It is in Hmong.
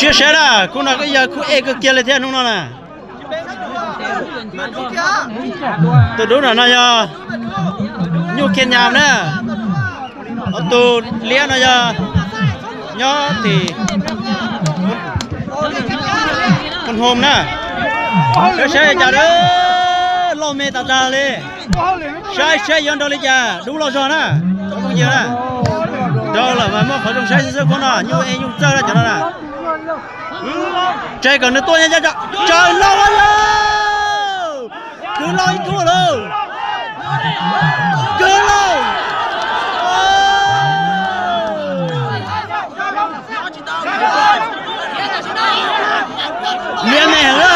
Siab sab na, khub no kuj yog khub ej kawg kiag li thiab hnub no na. Tus dub no no yog Nyuj Kiag Nyas na. Ob tug liab no yog nyob tim Phoos Hoos na. Saib saib cas, loj me tas tas li. Saib saib yuav nrau li cas, dub loj zog na. Cov phooj ywg na, nrau lawm mas muaj qhov zoo saib xwb xwb, khub no Nyuj Ej Nyuj Txawj na cov no na. Tsaws kom nws tuaj, tsaws lauj, lauj, lauj. Kwv lauj ib khub lauj. Kwv lauj. Liab me heev.